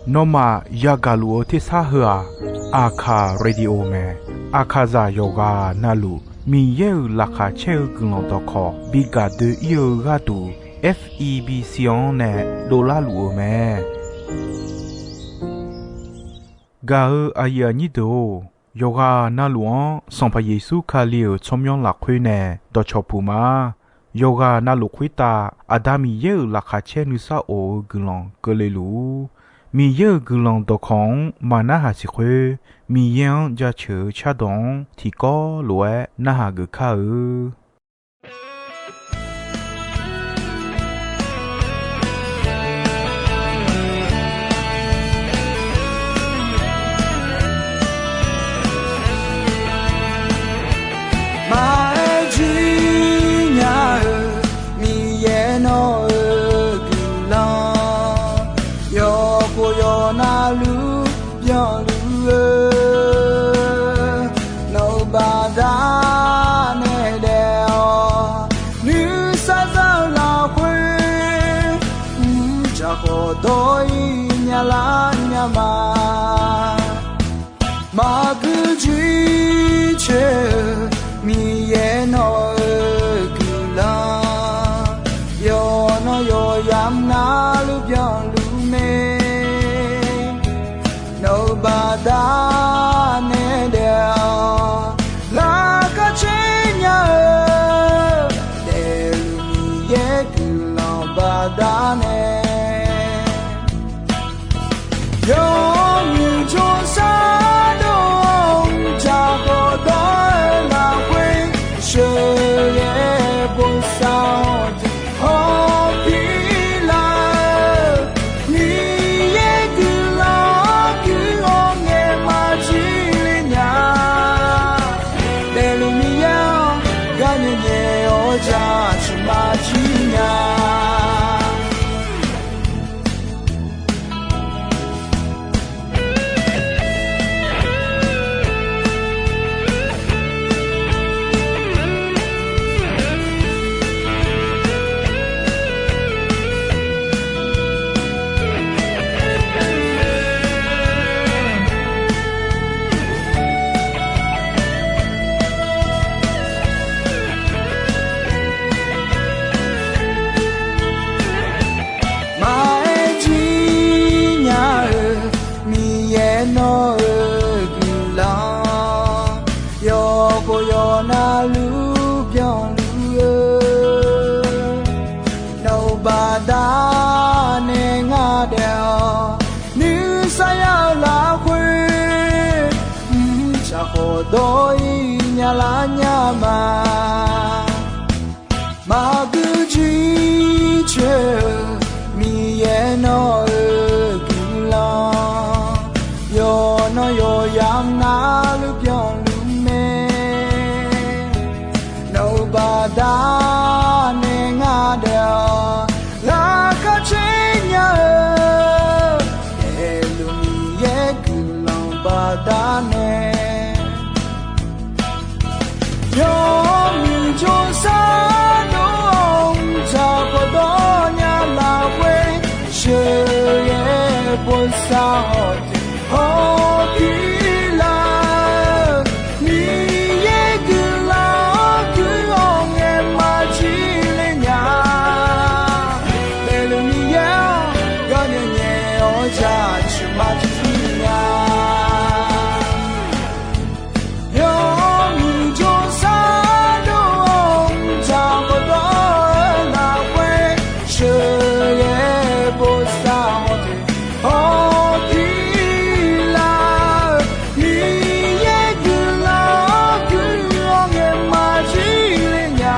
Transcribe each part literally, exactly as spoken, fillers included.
Nawmaf yagaq luf-eu tersar heu-aq, Aqkaq Radio mae. Aqkaqzaq yawqghaq navluf Miqyaer-euq laqkhaq caer-eu guiqlanq dawqkawq bi gaq doe-ir-eu gharduq, F E B C-anr nae dovlar luf-eu mae. Gaq-eu aqyuif aqnyir deuq-or, yawqghaq navluf-anr Sanqpaq Yeqsur Kali-euq tsawrmyanr lafkhoer nae dawqcawq puq ma. Yawqghaq navluf khoertav Aqda Miqyaer-euq laqkhaq caer nuisar of-eu guiqlanq keuvle luf-ur. Miqyaer-euq guiqlanq dawqkawq-anr maqnarhaq siq khoer, Miqyaer-anr jaceuq-eu cardawq-anr tiqkawv lof-aer narhaq geuf kar-eu. Maqaer jir nya-eu Miqyaer nawq-euq guiqlanq, yawqkhof yawqnav luf byanluf-eu, nawq-euq baqdanae daef-awq. Nuisar za-eu lafkhoer, mrcaq khawf dawr-ir nya lar nya ma. Maqgui jir coer-eu Miqyaer nawq-euq guiqlanq, yawqnan yawqyamq navluf byanluf mae. Nawq-euq baqdanae daef-awq. Laqkhaq caer nya-eu daefluf Miqyaer guiqlanq baqdanae, yawmuiq jawrsar dov-awr mrcaq khawf dawr-eu lafkhoer, sheuqghae bosav-awr tiq hawr pir lar-eu, Miqyaer guiqlanq-anr guiq-awr ngaeq maqjir le nya. Daefluf Miqyaer-anr gar nyae nyae-awr jaceuq maqjir nya. Maqaer jir nya-eu Miqyaer nawq-euq guiqlanq, yawqkhof yawqnav luf byanluf-eu, nawq-euq baqdanae ngar daef-awq. Nuisar ya-eu lafkhoer, mrcaq khawf dawr-ir nya lar nya ma. Maqgui jir coer-eu Miqyaer nawq-euq guiqlanq, yawqnan yawqyamq navluf byanluf mae. Nawq-euq baqdanae ngar daef-awq. Laqkhaq caer nya-eu daefluf Miqyaer guiqlanq baqdanae, yawmuiq jawrsar dov-awr mrcaq khawf dawr nya lafkhoer, sheuqghae bosav-awr tiq hawr pir lar-eu, Miqyaer guiqlanq-anr guiq-awr ngaeq maqjir le nya. Daefluf Miqyaer-anr gar nyae nyae-awr jaceuq maqjir nya. Yawmuiq jawrsar dov-awr mrcaq khawf dawr-eu lafkhoer, sheuqghae bosav-awr tiq hawr pir lar-eu, Miqyaer guiqlanq-anr guiq-awr ngaeq maqjir le nya.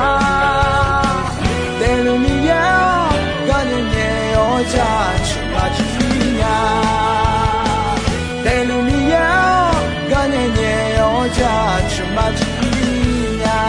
Daefluf Miqyaer-anr gar nyae nyae-awr jaceuq maqjir nya. Daefluf Miqyaer-anr gar nyae nyae-awr jaceuq maqjir nya.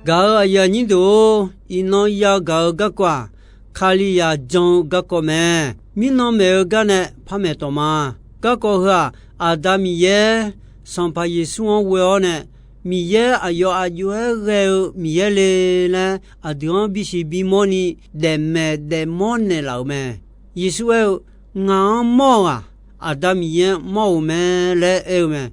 Gaq-euq aqyuif aqnyir deuq-or, iqnan yagaq-eu garkawv-aq, Kalizaq jan-eu garkawv mae. Mirnan maeq-eu gar nae par maeqtawq ma. Garkawv heu-aq, Aqda Miqyaer Sanqpaq Yeqsur-anr ghoe-awr nae, Miqyaer aqyawf aqjox-aer ghae-eu Miqyaer le laer aqdui-anr bisiq bimawr ni daefmaeq daefmawr naeqlaf-euq mae. Yeqsur aer-eu, Ngaq-anr mawr-eu ghaq Aqda Miqyaer-anr mawr-euq mae laer aer-eu mae.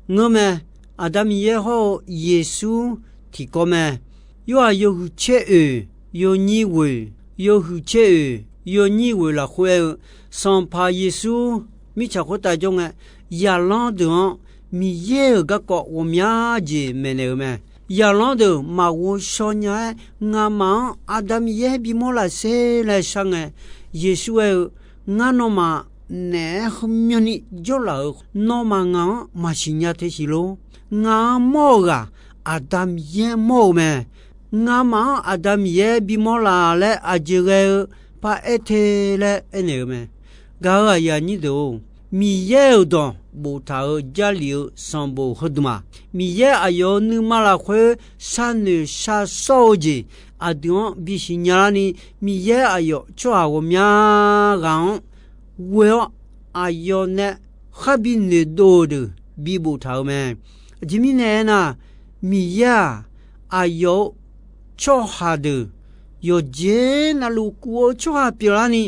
Ngeurmae. Aqda Miqyaer hawr-eu Yeqsur tiqkawv mae. Yorhaq yawhuiq tser oeq, yawnyir ghoeq, yawhuiq tser oeq, yawnyir ghoeq lafkhoer aer-eu, Sanqpaq Yeqsur mirtsaq khoertav jawr ngae, zaqlanr deuq-anr Miqyaer-euq garkawv ghawqmya jeq maeqnaeq-eu mae. Zaqlanr deuq maqghov shaw nya-aer, ngamaf-anr Aqda Miqyaer bimawr laf sher laer shar ngae, Yeqsur aer-eu, Ngar nawmaf naeq-aer heumyanni jawrlaf-euq, nawmaf ngaq-anr maqsiq nya te siq lor. Ngaq-anr mawr-eu ghaq Aqda Miqyaer mawr-eu mae. Ngamaf-anr Aqda Miqyaer bimawr laf laer aqjeq ghae-eu paraer te laer aernaeq-eu mae. Gaq-euq aqyuif aqnyir deuq-or, Miqyaer-euq dawq boftaq-euq Jarlif-eu sanqbof heudmq-aq, Miqyaer aqyawf-euq nuima lafkhoer sharnoeq shar sawr-eu jeq aqdui-anr bisiq nya larni, Miqyaer aqyawf tsawrhaq ghawqmya ghaq-anr ghoe-awr, aqyawf nae khar bi noeqdov-eu deuq bi boftaq-euq mae. Aqjeq mirnae aernar, Miqyaer-aq, aqyawf-euq tsawrhaq deuq yawqjeq navluf kuv-eu tsawrhaq pyeuflarni,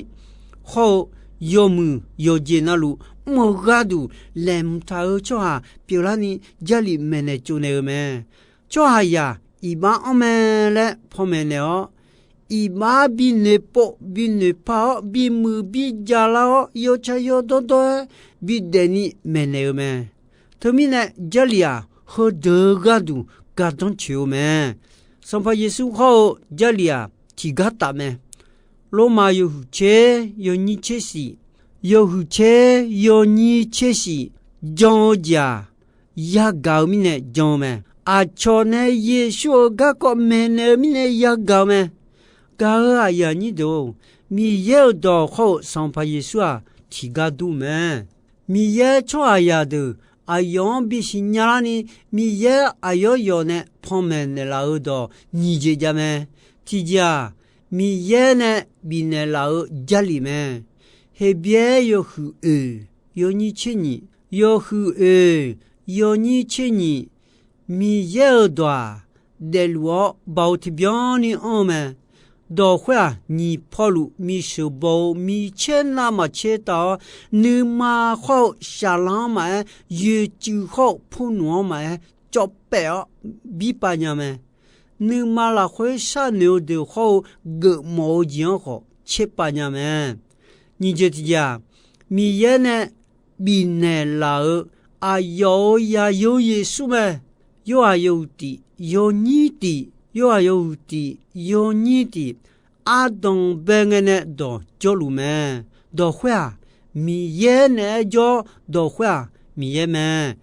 hawr-eu yawmuiq yawqjeq navluf mr-eu gharduq laeqhmq taq-eu tsawrhaq pyeuflarni, Jarlif maeqnaeq tsovnaeq-eu mae. Tsawrhaqzaq iqbax anr mae laer panmaeq naeq-awr, iqbax binoeq pov binoeq par-awr, bimuiq bijav lar-awr, yawtsaq yawdawr dawr-aer bidaef ni maeqnaeq-eu mae. Teumirnae, Jarlif-aq, heudeuq-eu gharduq gardanr coeq-eu mae. Sanqpaq Yeqsur hawr-eu Jarlif-aq, tiqgar taf mae. Lormav yawhuiq tser yawnyir tser shif, yawhuiq tser yawnyir tser shif, jan-eu jeq-aq, yagaq-eu mirnae jan-eu mae. Aqcawq nae Yeqsur-euq garkawv maeqnaeq-eu mirnae yagaq-eu mae. Gaq-euq aqyuif aqnyir deuq-or, Miqyaer-euq dawq hawr-eu Sanqpaq Yeqsur-aq, tiqgar dur mae. Miqyaer tsawrhaqzaq deuq aqyawf-anr bisiq nya larni, Miqyaer aqyawf yawf nae panmaeq naeqlaf-eu dawq nyiq jeq jav mae. Tiqjeq-aq, Miqyaer nae bifnaeq laf-eu Jarlif mae. Heqbyaer yawhuiq oeq yawnyir tser nyiq, yawhuiq oeq yawnyir tser nyiq, Miqyaer-euq dawq-aq, daefluf-awr baoq tiqbyan ni anr-eu mae. Dawq khoer-aq, nyiq pawluf misheuq baw-eu micaer navmaqtser taf-awr, nuima khawr-eu saqlanr-anr maqaer, yoeqcuiv khawr-eu purnmq-anr maqaer, cawv paef-awr birpav nya mae. Nuima lafkhoer sharnoeq-eu deuq hawr-eu geufmawf-eu jeq-anr khawf tserpav nya mae. Nyiq jeq tiqjeq-aq, Miqyaer nae bifnaeq laf-euq aqyawf-euq zaqyo Yeqsur mae. Yorhaq yawhuiq tif yawnyir tif, Yorhaq yawhuiq tif yawnyir tif, ardanq bae ngae nae dawq jawrluf mae. Dawq khoer-aq, Miqyaer naeq-aer jawr, dawq khoer-aq, Miqyaer mae.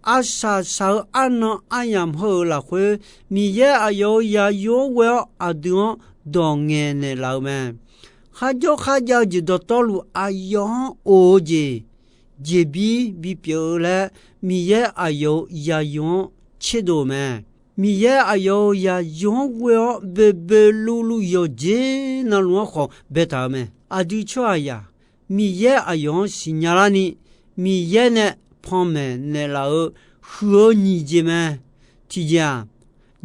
Arsaq saq-eu arnan aryamq heu-euq lafkhoer, Miqyaer aqyawf-euq zaqyo-anr ghoe-awr aqdui-anr dawq ngaeqnaeq laf-eu mae. Kharjawr kharjav-eu jeq dawqtawvluf aqyawf-anr of-eu jeq jeqbir bipyeuf-eu laer, Miqyaer aqyawf-euq zaqyo-anr tserdov-euq mae. Miqyaer aqyawf-euq zaqyo-anr ghoe-awr boeqboeq luvluv yawqjeq navluf-anr khawf baetaq-euq mae. Aqdui tsawrhaqzaq Miqyaer aqyawf-anr siqnya larni, Miqyaer nae panmaeq naeqlaf-eu huiq-eu nyiq jeq mae. Tiqjeq-aq,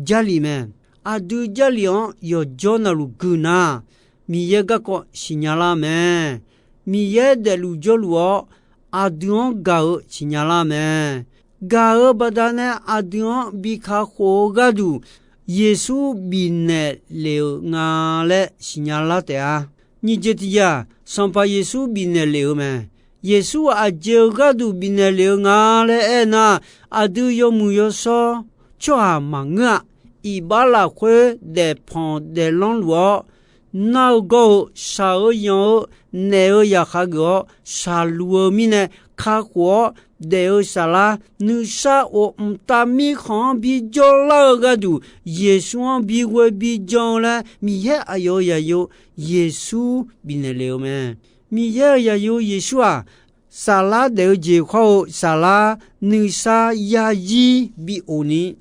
Jarlif mae. Aqdui Jarlif-anr yawqjawr navluf guiqnar, Miqyaer garkawv siqnya lar mae. Miqyaer daefluf jawrluf-awr, aqdui-anr gaq-eu siqnya lar mae. Gaq-eu baqdanae aqdui-anr bi kakhof-eu gharduq, Yeqsur bifnaeq lef-euq nga laer siqnya lar taef-a. Nyiq jeq tiqjeq-aq, Sanqpaq Yeqsur bifnaeq lef-eu mae. Yeqsur aqjeq-eu gharduq bifnaeq lef-eu nga laer aernar, aqdui yawmuiq yawshawr tsawrhaq maqngeur-a. Iqbax lafkhoer daefpanq daeflanr luf-awr, nar-eu gawr-eu, shaq-eu yanq-eu, naef-eu yaqkhav geuf-awr shaqluf-eu mirnae kakhof-awr daef-eu saflar, nuisar of mqtav mirkhanq-anr bijawr lar-eu gharduq, Yeqsur-anr bighoe bijan-eu laer Miqyaer aqyawf-euq zaqyo Yeqsur bifnaeq lef-eu mae. Miqyaer-euq zaqyo Yeqsur-aq, saflar daef-eu jeq khawr-eu saflar nuisar yazir bi of ni,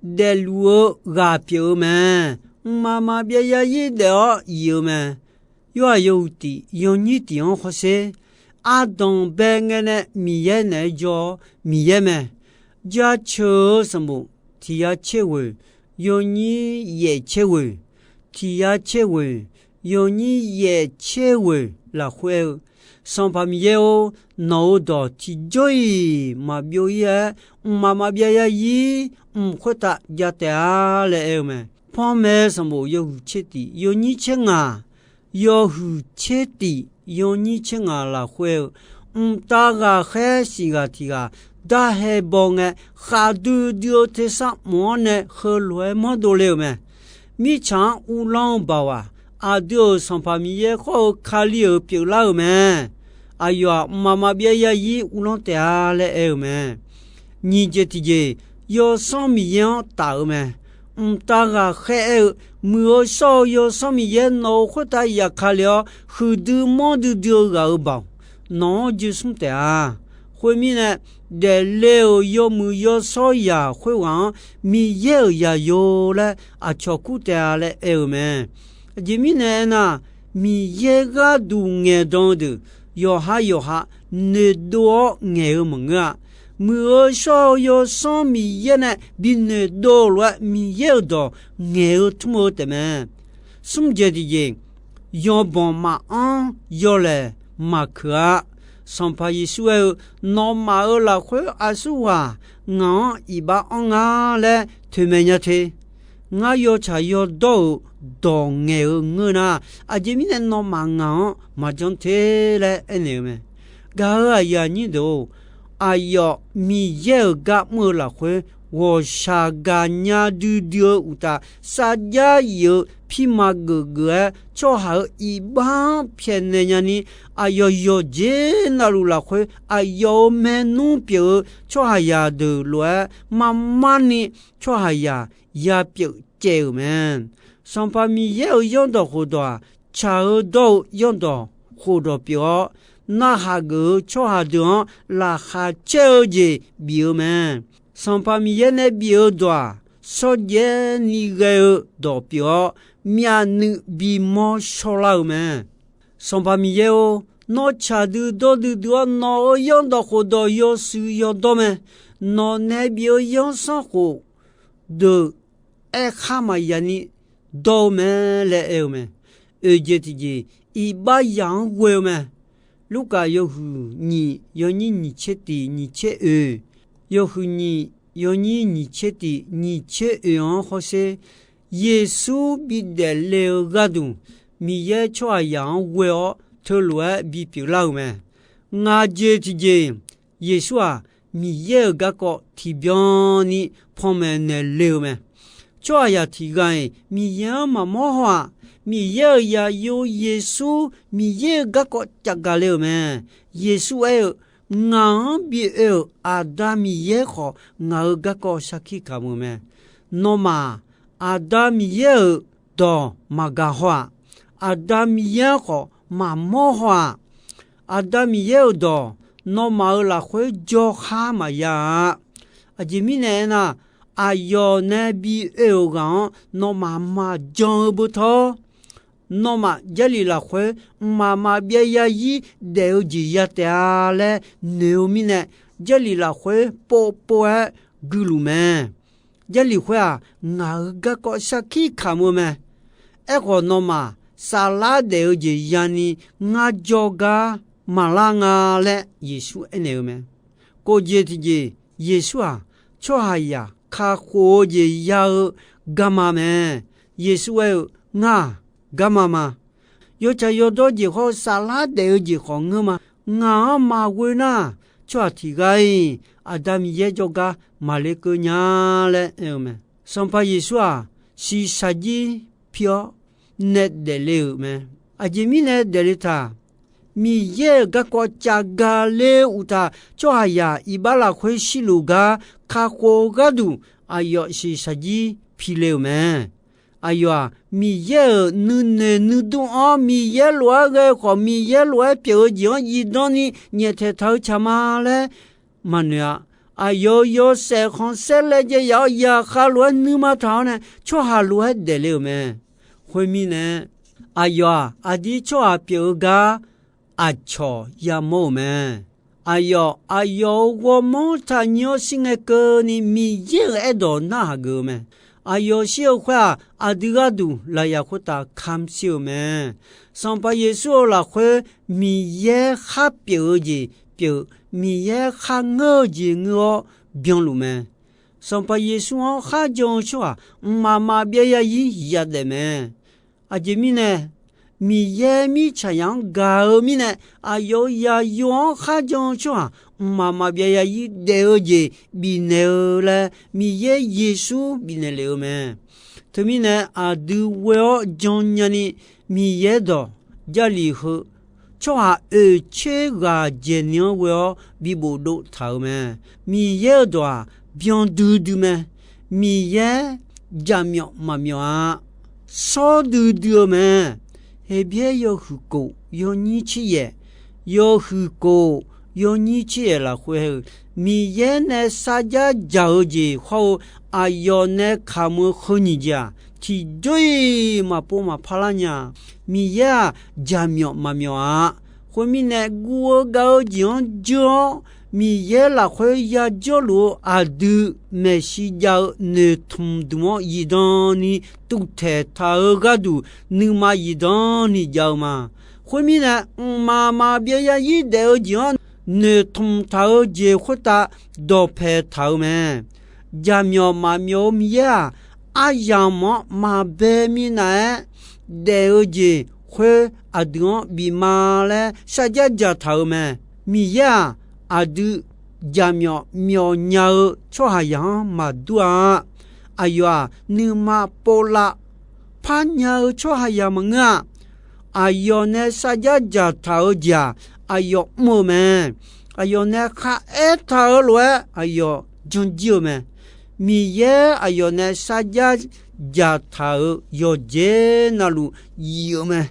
daefluf-eu ghaq pyeuf-eu mae. Mqmaq maqbyav yazir daef-awr yif-eu mae. Yorhaq yawhuiq tiq yawnyir tiq-anr hawsher. Ardanq bae ngae nae Miqyaer naeq-aer jawr-awr Miqyaer mae. Jaceuq-eu sanqbof tiq ya tser ghoeq, yawnyir yaef tser ghoeq, tiq ya tser ghoeq, yawnyir yaef tser ghoeq lafkhoer aer-eu, Sanqpaq Miqyaer-or, nawq-euq dawq tiqjawr-iq maqbyov-ir-aer, mqmaq maqbyav yarzir mq khoertav jav taef-a laer aer-eu mae. Panmaeq sanqbof yawhuiq tser tiq yawnyir tser ngaq, yawhuiq tser tiq yawnyir tser ngaq lafkhoer-eu, mqtav ghaqkhaer siq ghaq tiq ghaq darhae baw ngae, khaqdui dui-eu tersar mq-anr nae heulof-aer manrdov le-euq mae. Mirtsaq-anr uvlanr-eu baoq-aq, aqdui-euq Sanqpaq Miqyaer khawr-eu Kali-euq pyeuflar-euq mae. Aqyawf-aq, mqmaq maqbyav yarzir uvlanr taef-a laer aer-eu mae. Nyiq jeq tiqjeq, Yawsanr Miqyaer-anr taf-eu mae. Mqtav ghaqkhaer aer-eu, Muiq-eu shawr-eu Yawsanr Miqyaer nawq-euq khoertav yaqka le-awr, huiqdui manrdui dui-eu ghaq-euq baoq nawq-anr joe smr taef-a. Khoermirnae, daefle-euq yawmuiq yawshawr zaq khoerghaq-anr Miqyaer-euq zaqyo laer aqcawq kur taef-a laer aer-eu mae. Aqjeq mirnae aernar, Miqyaer gharduq ngaeqdan-eu deuq yawqha yawqha noeqdov-awr ngaeq-eu maqngeur-a. Muiq-eu shawr-eu Yawsanr Miqyaer nae bi noeqdov-eu lof-aer Miqyaer-euq dawq ngaeq-eu tmr-eu taefmae. Smr jeq tiqjeq, yawbanq maqanr yawlaeq maqkeuq-a. Sanqpaq Yeqsur aer-eu, Nawmaf-euq lafkhoer aqsurghaq ngaq-anr iqbax anr nga laer toeqmaeq nya te. Ngar yawtsaq yawdawr-euq dawq ngaeq-eu ngeur nar, aqjeq mirnae nawmaf ngaq-anr maqjanr te laer aernaeq-eu mae. Gaq-euq aqyuif aqnyir deuq-or, aqyawf Miqyaer-euq gar mr-eu lafkhoer ghawqshaq gaqnya duidui-eu uqtaf, sarjax yif-eu pirma geufgeuf-aer tsawrhaq-euq iqbax-anr pyaeqnaeq nyani, aqyawf yawqjeq navluf lafkhoer aqyawf-euq maernmr pyeuf-eu tsawrhaqzaq deuq lof-aer marmarni tsawrhaqzaq yapyeuf caev-euq mae. Sanqpaq Miqyaer-euq zanrdawq khofdawq-aq, tsaq-eu dawr-eu zanrdawq khofdawq pyeuf-awr, narhaq geuf-eu tsawrhaq deuq-anr laqkhaq caer-eu jeq bif-eu mae. Sanqpaq Miqyaer nae bif-eu dawq-aq, shawrjaev ni ghae-eu dawq pyeuf-awr, myavnuiv bimawr shawrlar-eu mae. Sanqpaq Miqyaer-or, nawr tsaq duidawr duidui-awr, nawq-euq zanrdawq khofdawq yawshuif yawdawr mae. Nawq nae bif-eu zanrsanrkhof deuq aerkhar maqya ni dawr-eu mae laer aer-eu mae. Oeq jeq tiqjeq, iqbax zaq-anr ghoe-eu mae. Lurkaf yawhuiq nyiq yawnyir nyiq tser tiq nyiq tser oeq, yawhuiq nyiq yawnyir nyiq tser tiq nyiq tser oeq-anr hawsher. Yeqsur bidaef le-eu gharduq, Miqyaer tsawrhaqzaq-anr ghoe-awr teulof-aer bipyeuf lar-euq mae. Ngaq jeq tiqjeq, Yeqsur-aq, Miqyaer-euq garkawv tiqbyan ni panmaeq naeq le-eu mae. Tsawrhaqzaq tiqghaq-iq Miqyaer-anr maqmawr haw-aq. Miqyaer-euq zaqyo Yeqsur Miqyaer-euq garkawv cavgaq le-euq mae. Yeqsur aer-eu, Ngaq-anr bi oe-euq Aqda Miqyaer khawf, ngaq-euq garkawv sarkir kamq-eu mae. Nawmaf, Aqda Miqyaer-euq dawq maqgaq haw-aq. Aqda Miqyaer-anr khawf maqmawr haw-aq. Aqda Miqyaer-euq dawq nawmaf-euq lafkhoer jawrkhar maqya-a. Aqjeq mirnae aernar, aqyawf nae bi oe-euq ghaq-anr nawmaf maqjan-eu beutawr, nawmaf Jarlif lafkhoer mqmaq maqbyav yarzir daef-eu jeq ya taef-a laer noeq-eu mirnae, Jarlif lafkhoer povpov-aer guiluf mae. Jarlif khoer-aq, ngaq-euq garkawv sarkir kamq-eu mae. Aerkhawf, nawmaf saflar daef-eu jeq yani ngar jawrgar maqlar nga laer Yeqsur aernaeq-eu mae. Kof jeq tiqjeq, Yeqsur-aq, tsawrhaqzaq kakhof-eu jeq ya-eu garma mae. Yeqsur aer-eu, Ngar-aq, garma ma. Yawtsaq yawdawr jeq hawr-eu saflar daef-eu jeq khawf ngeur ma. Ngaq-anr maqghoe nar, tsawrhaq tiqghaq-iq Aqda Miqyaer jawrgar maqler keuv nya laer aer-eu mae. Sanqpaq Yeqsur-aq, shiqshaq jir pi-awr nae daefle-euq mae. Aqjeq mirnae daefle taq, Miqyaer-euq garkawv cavgaq le-eu uqtaf, tsawrhaqzaq iqbax lafkhoer shirluf gar kakhof-eu gharduq, aqyawf shiqshaq jir pile-euq mae. Aqyawf-aq, Miqyaer-euq nuinoeq nuidur-anr Miqyaer lof-aer ghae-eu khawf, Miqyaer lof-aer pyeuf-eu jeq-anr zifdan ni nyaeftaeq taq-eu tsaq ma laer maqnoeq-a. Aqyawf-euq yawshaef khanqsaer laejae yaf-awr, zaqkhav lof-aer nuima taq-awr nae tsawrhaq lof-aer daefle-euq mae. Khoermirnae, Aqyawf-aq, aqdir tsawrhaq pyeuf-eu gar aqcawq yamawr-euq mae. Aqyawf, aqyawf-euq ghawrmawr taqnyir-awr shir ngae keuvni Miqyaer-euq aerdawq narhaq geuf-eu mae. Aqyawf shir-eu khoer-aq, aqdui gharduq lafyaq khoertav kamq shir-euq mae. Sanqpaq Yeqsur-euq lafkhoer Miqyaer khar pyeuf-eu jeq pyeuf, Miqyaer khar ngeur-eu jeq ngeur-awr byanluf mae. Sanqpaq Yeqsur-anr kharjan-eu tsawrhaq mqmaq maqbyav yarzir yadaef mae. Aqjeq mirnae, Miqyaer mirtsaqzaq-anr gaq-eu mirnae, aqyawf-euq zaqyo-anr kharjan-eu tsawrhaq mqmaq maqbyav yarzir daef-eu jeq bifnaeq-eu laer, Miqyaer Yeqsur bifnaeq lef-eu mae. Teumirnae, aqdui ghoe-awr jannyani Miqyaer dawq Jarlif heu tsawrhaq oeqtser ghaq dzaeqni-anr ghoe-awr bi bofdov taq-euq mae. Miqyaer-euq dawq-aq, byan duidui mae. Miqyaer jaqmyawf maqmyawf-a. Shawr duidui-eu mae. Heqbyaer yawhuiq kof yawnyir tser yaef, yawhuiq kof yawnyir tser yaef lafkhoer-eu, Miqyaer nae sarjax dzaq-eu jeq hawr-eu aqyawf nae kamq-eu heu nyiq jeq-aq, tiqjawr-iq maqpov maqpar lar nya. Miqyaer-aq, jaqmyawf maqmyawf-a. Khoermirnae, guv-eu gav-eu jeq-anr jeur-awr, Miqyaer lafkhoer yajawrluf-eu aqdui maeqshi jav-eu noeqtmq dmq-anr zifdan ni tuvtaeq taq-eu gharduq, nuima zifdan ni jav-eu ma. Khoermirnae, mqmaq maqbyav yarzir daef-eu jeq-anr noeqtmq taq-eu jeq khoertav dawqpae taq-eu mae. Jaqmyawf maqmyawf-eu Miqyaer-aq, aryamq-anr maqbae minav-aer daef-eu jeq khoer aqdui-anr bif ma laer sarjax dzaqtaq-euq mae. Miqyaer-aq, aqdui jaqmyawf myawf nya-eu tsawrhaqzaq-anr maqdur-a. Aqyawf-aq, nuima povlav parnya-eu tsawrhaqzaq maqngeur-a. Aqyawf nae sarjax dzaqtaq-eu jeq-aq, aqyawf mr-eu mae. Aqyawf nae kharaer taq-eu lof-aer aqyawf janjir-eu mae. Miqyaer aqyawf nae sarjax dzaqtaq-euq yawqjeq navluf yif-eu mae.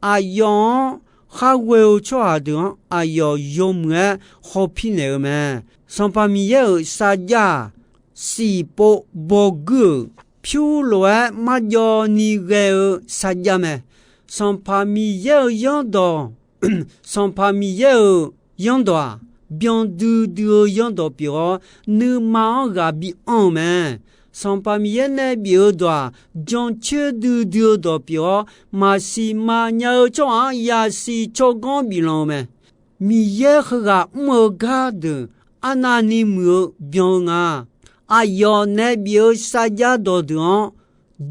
Aqyawf-anr khar ghoe-eu tsawrhaq deuq-anr aqyawf yawmuiq-aer hawpir naeq-eu mae. Sanqpaq Miqyaer-euq sarjax-aq, siqpov bawguir-euq pyur lof-aer marjawv ni ghae-eu sarjax mae. Sanqpaq Miqyaer-euq zanrdawq, Sanqpaq Miqyaer-euq zanrdawq-aq, byan duidui-eu zanrdawq pyeuf-awr, nuima-anr ghaq bi anr-eu mae. Sanqpaq Miqyaer nae bif-eu dawq-aq, jancoer duidui-eu dawq pyeuf-awr, maqsiq maqnya-eu tsawrhaq-anr yasiq tsawrganr biflanq-eu mae. Miqyaer heughaq mr-eu gardeuq arnavni muiq-eu byan-eu nga. Aqyawf nae bif-eu sarjax dawqdeuq-anr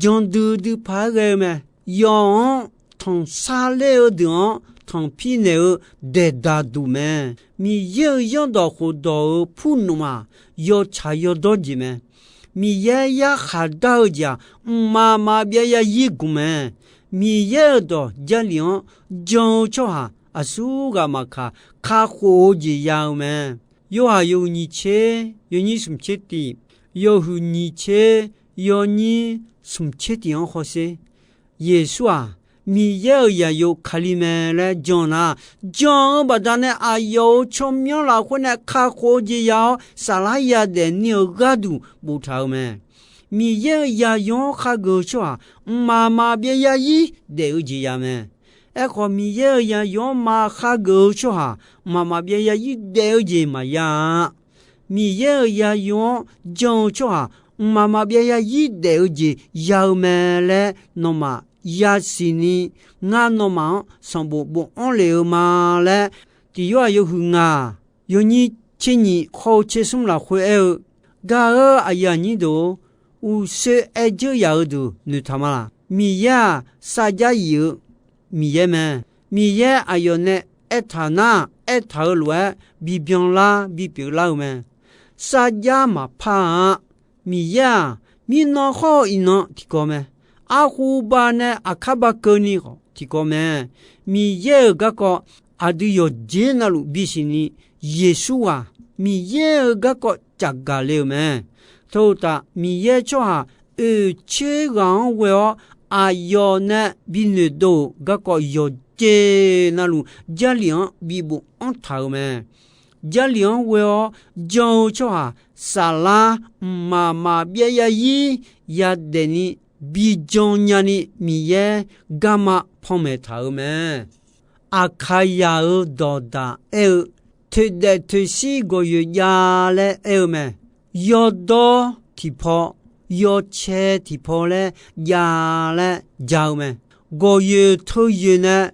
jan duidui paq-aer ghae-eu mae. Yawf-anr tanqsar ler-eu deuq-anr tanqpir naeq-eu daeqdaq duq mae. Miqyaer-euq zanrdawq khofdawq-euq purnmq-aq, yawtsaq yawdawr jeq mae. Miqyaer yarkhaq dar-eu jeq-aq, mqmaq maqbyav yarzir gmq mae. Miqyaer-euq dawq Jarlif-anr jan-eu tsawrhaq aqsurghaq maqkaq, kakhof-eu jeq ya-eu mae. Yorhaq yawhuiq nyiq tser yawnyir smq tser tiq, yawhuiq nyiq tser yawnyir smq tser tiq-anr hawsher. Yeqsur-aq, Miqyaer-euq zaqyo Kali mae laer jan nar, jan-eu baqdanae aqyawf-euq tsawrmyanr lafkhoer nae kakhof-eu jeq ya-awr, saflar yadaef ni-euq gharduq boftaq-eu mae. Miqyaer-euq zaqyo-anr khageuf-eu tsawrhaq mqmaq maqbyav yarzir daef-eu jeq ya mae. Aerkhawf, Miqyaer-euq zaqyo-anr maqkhageuf-eu tsawrhaq mqmaq maqbyav yarzir daef-eu jeq maqya-a. Miqyaer-euq zaqyo-anr jan-eu tsawrhaq mqmaq maqbyav yarzir daef-eu jeq ya-eu mae laer nawmaf yasiq ni, ngar nawmaf-anr sanqbof bofanr lef-eu ma laer, Tiq Yorhaq yawhuiq ngaq yawnyir tser nyiq hawr-eu tser smr lafkhoer aer-eu, Gaq-euq aqyuif aqnyir deuq-or, uqshoe aer dzeur yaf-eu deuq noeqtaq ma laq. Miqyaer-aq, sarjax yif-eu Miqyaer mae. Miqyaer aqyawf nae aertaq nar, aertaq-eu lof-aer bibyan lar bipyeuf lar-eu mae. Sarjax maqpar-a. Miqyaer-aq, mirnan khawr-eu iqnan tiqkawv mae. Arhu ba nae aqkar ba keuvni khawf tiqkawv mae. Miqyaer-euq garkawv aqdui yawqjeq navluf bisiq ni, Yeqsur ghaq Miqyaer-euq garkawv cafgaq le-euq mae. Teu-eu taf, Miqyaer tsawrhaq oeqtser ghaq-anr ghoe-awr, aqyawf nae bi noeqdov-euq garkawv yawqjeq navluf Jarlif-anr bi bofanr taq-euq mae. Jarlif-anr ghoe-awr jan-eu tsawrhaq saflar mqmaq maqbyav yarzir yadaef ni bi jan nyani Miqyaer garma panmaeq taq-euq mae. Aqkaqzaq-euq dawqdaq aer-eu, toeqdaef toeqshir gawqyoeq jav laer aer-eu mae. Yawdawr tiqpaw, yawcae tiqpaw laer jav laer ja-eu mae. Gawqyoeq teuyoeq nae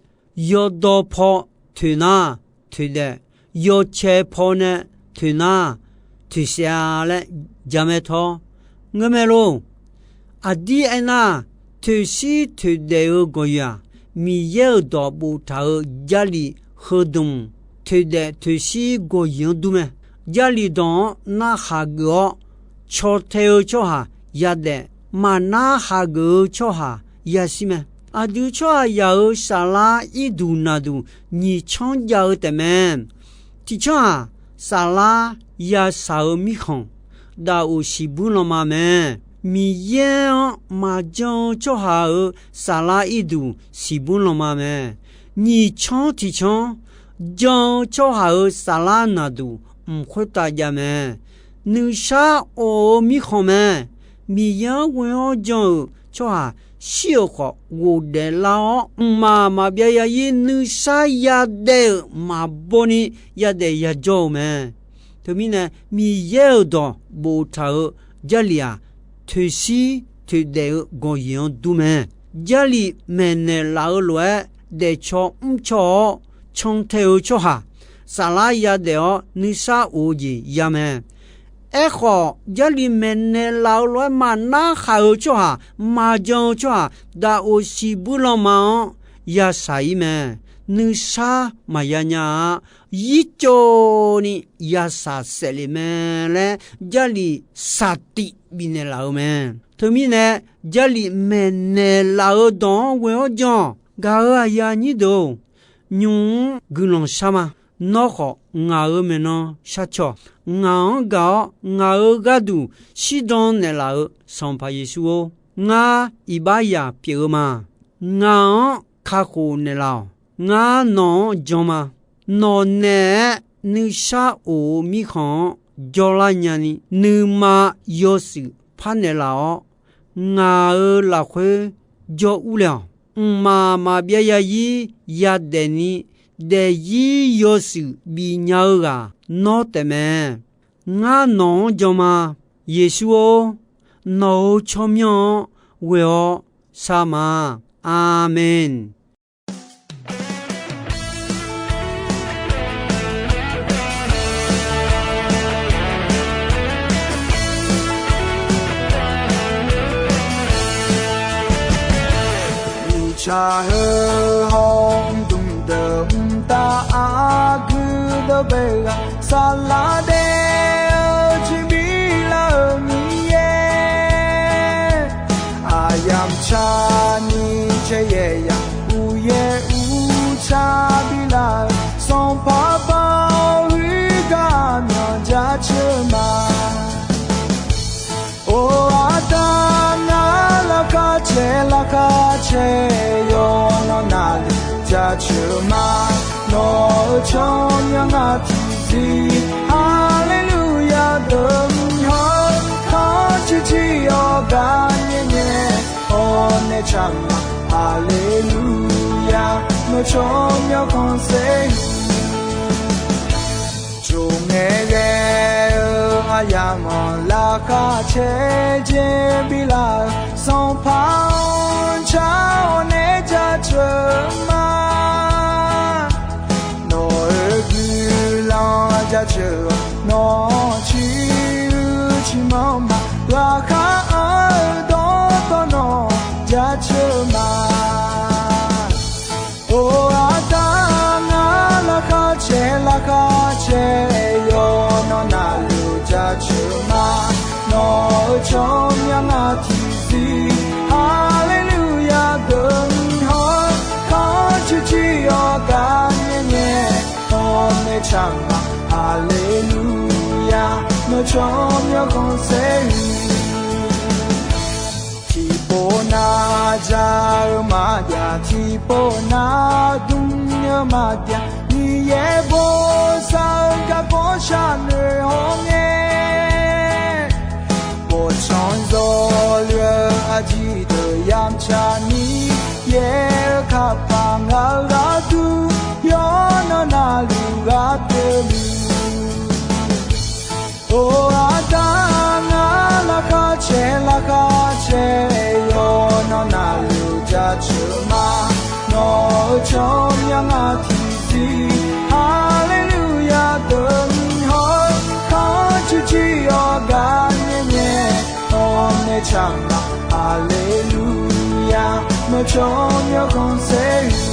yawdawr paw toeqnar toeqdaef, yawcae paw nae toeqnar toeqshaef-a laer jamae tawr. Ngeurmae lor. Aqdir aernar, toeqshir toeqdaef-eu gawqyoeq-aq, Miqyaer-euq dawq boftaq-euq Jarlif heudmq toeqdaef toeqshir gawqyoeq-anr dur mae. Jarlif dawq-anr narhaq geuf-awr, caw tae-eu tsawrhaq yadaef, maqnar haq geuf-eu tsawrhaq yashir mae. Aqdui tsawrhaqzaq-euq saflar irduq naqduq nyiq canr jav-eu taefmae. Tiq canr-aq, saflar yashaq-eu mirkhanq, daf of siqbuir lanma mae. Miqyaer-anr maqjan-eu tsawrhaq-euq saflar irduq siqbuir lanma mae. Nyiq canr tiq canr, jan-eu tsawrhaq-euq saflar naqduq mq khoertav jav mae. Nuisar of-eu mirkhanq mae. Miqyaer-anr ghoe-awr jan-euq tsawrhaq shir-euq khawf ghofdaef lar-awr, mqmaq maqbyav yazir nuisar yadaef-euq maqbaw ni yadaef yajawr-eu mae. Teumirnae, Miqyaer-euq dawq boftaq-euq Jarlif-aq, toeqshir toeqdaef-eu gawqyoeq-anr dur mae. Jarlif maeqnaeq laf-eu lof-aer daefcaw mrcaw-awr cantae-eu tsawrhaq, saflar yadaef-awr nuisar of-eu jeq ya mae. Aerkhawf, Jarlif maeqnaeq laf-eu lof-aer maqnar haq-eu tsawrhaq, maqjan-eu tsawrhaq, daf of siqbuir lanma-anr yashaq-ir mae. Nuisar maqya nya-a. Yircov ni yashaq saef lef mae laer Jarlif saqtif bifnaeq laf-eu mae. Teumirnae, Jarlif maeqnaeq laf-eu dawq-anr ghoe-awr jan-awq. Gaq-euq aqyuif aqnyir deuq-or, nymq-mr guiqlanq shar ma. Nawr khawf ngaq-euq maeqnan shar caw. Ngaq-anr gaq-awr ngaq-euq gharduq shirdan naeqlaf-euq Sanqpaq Yeqsur-or, ngar iqbax yaq pyeuf-eu ma. Ngaq-anr kakhof naeqlaf-awq. Ngar nawq-anr jan ma. Nawq naeq-aer nuisar of-eu mirkhanq-anr jawrlar nyani, nuima yawshuif parnaeq laf-awr, ngaq-euq lafkhoer jawr urle-awq. Mqmaq maqbyav yazir yadaef ni, daefzir yawshuif bifnya-eu ghaq nawr taefmae. Ngar nawq-anr jan ma. Yeqsur-or, nawq-euq tsawrmyanr-anr ghoe-awr shar ma. Aqmeq. Uqtsaq heu hawr mqdmq deuq mqtav aqgeu deuq bae ghaq saflar daef-eu jeq bi lar-euq Miqyaer. Aqyamq tsaqni caer yaeq yaq uqyaer uqtsaq bi lar-euq Sanqpaq Baoq huiq gar myawq jaceuq ma. Or, aqda ngar laqkhaq caer laqkhaq caer yawqnan navluf jaceuq ma. Nawq-euq tsawrmyanr ngar tiqzir haleluya deuq mq hawr khanr ciqciq-awr gar nyae nyae hawr nae tsaq ma. Haleluya, nawq-euq tsawrmyanr khanqsaer Tsov ngae ghae-eu aqyamq-anr laqkhaq caer jeq bi lar-euq Sanqpaq-anr car-awr nae jaceuq ma. Nawq-euq guiqlanq jaceuq-awq, nawq-anr ciq uiq ciqmanr ma. Laqkhaq-anr-eu dawqtawvluf nawq jaceuq ma. Or, aqda ngar laqkhaq caer laqkhaq caer yawqnan navluf jaceuq ma. Nawq-euq tsawrmyanr ngar tiqzir haleluya deuq mq hawr khanr ciqciq-awr gar nyae nyae hawr nae tsaq ma. Haleluya, nawq-euq tsawrmyanr khanqsaer-eu Tiqpov nar ja-eu maqjav, tiqpov nar dmr-eu maqjav, Miqyaer bosav-eu garkawv sharnoeq hawr ngae, bawqtsanq zawqluf-eu aqjeq deuq tiqzir, Haleluya deuq ni hawr-eu, khanqtsuif jir-awr gar nyae nyae, hawr nae tsaq ma, Haleluya, nawr tsawrmyanr khanqsaer-eu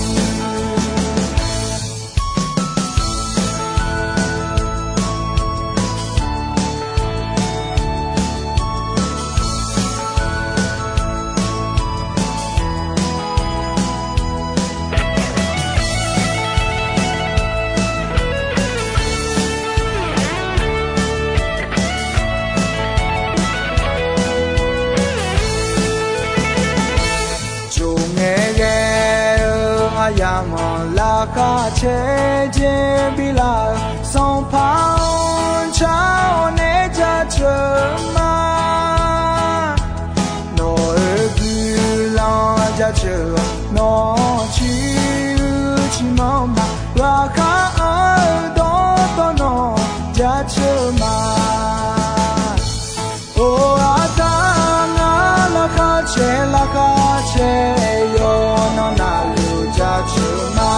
Tsov ngae ghae-eu aryamq-anr laqkhaq caer jeq bilar-eu, Sanqpaq-anr car-awr nae jaceuq ma. Nawq-euq guiqlanq jaceuq-awq, nawq-anr ciq uiq ciqmanr ma. Ghaqkhav-anr-eu dawqtawvluf nawq jaceuq ma. Or, aqda ngar laqkhaq caer laqkhaq caer yawqnan navluf jaceuq ma.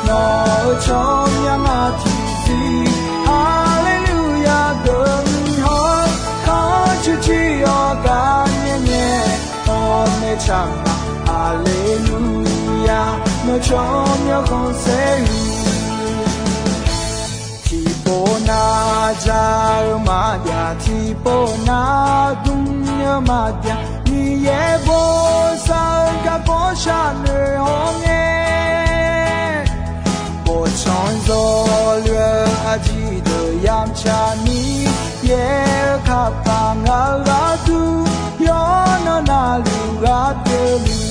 Nawq-euq tsawrmyanr ngar tiqzir, Haleluya deuq ni hawr, khanqtsuif jir-awr gar nyae nyae, hawr nae tsaq ma, Haleluya, nawr tsawrmyanr khanqsaer-eu Tiqpov nar ja-eu maqjav, tiqpov nar dm-eu maqjav, Miqyaer bosav-eu garkawv shar noeq hawr ngae, bawqtsanq zawluf-eu aqjeq deuq yamq tsaq Miqyaer-eu kappa ngaq-eu gharduq yawqnan navluf ghaq pyeufluf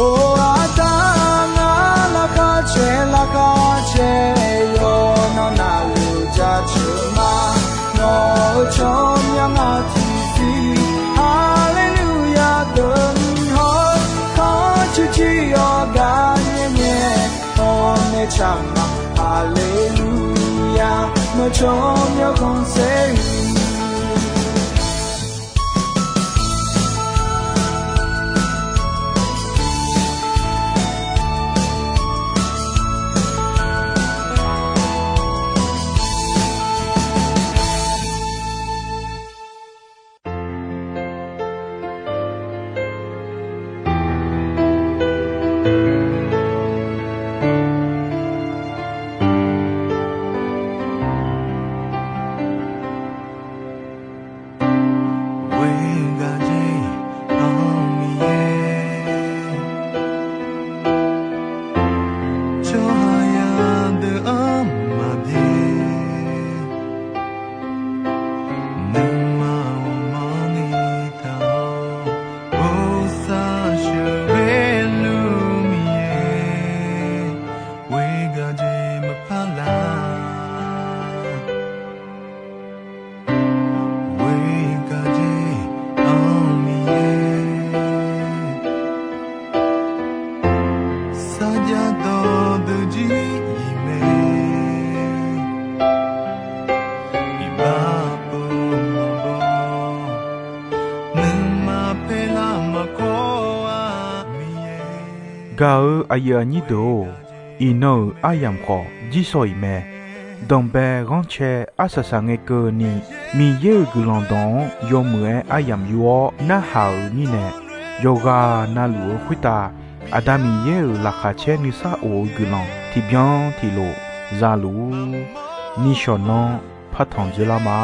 Or, aqda ngar laqkhaq caer laqkhaq caer yawqnan navluf jaceuq ma. Nawq-euq tsawrmyanr ngar tiqzir, Haleluya deuq ni hawr, khanqtsuif jir-awr gar nyae nyae, hawr nae tsaq ma, Haleluya, nawr tsawrmyanr khanqsaer-eu Ghoer gaq jeq-anr Miqyaer, tsawrhaq yadeuq-anr maqbyaer, nuima ghawqmanrni taq-awr, bosav sheuqghae luf Miqyaer, ghoer gaq jeq maqpar lar. Ghoer gaq jeq-anr Miqyaer, sarjax dawqdeuq jir-iq mae, iqbax pov maqbaw, nuima paerlar maqkawr-a Miqyaer. Gaq-eu aqyuif aqnyir deuq-or, iqnan-euq aryamq khawf jirshaw-iq mae. Danqbae ghanrcae arsaq saq ngae keuvni, Miqyaer-euq guiqlanq dawq-anr yawmuiq-aer aryamq yur-awr narhaq-euq mirnae, yawqghaq navluf-eu khoertav Aqda Miqyaer-euq laqkhaq caer nuisar of-eu guiqlanq tiqbyan tiqlof za luf-ur. Nishawq nanr partanq dzoerlar ma.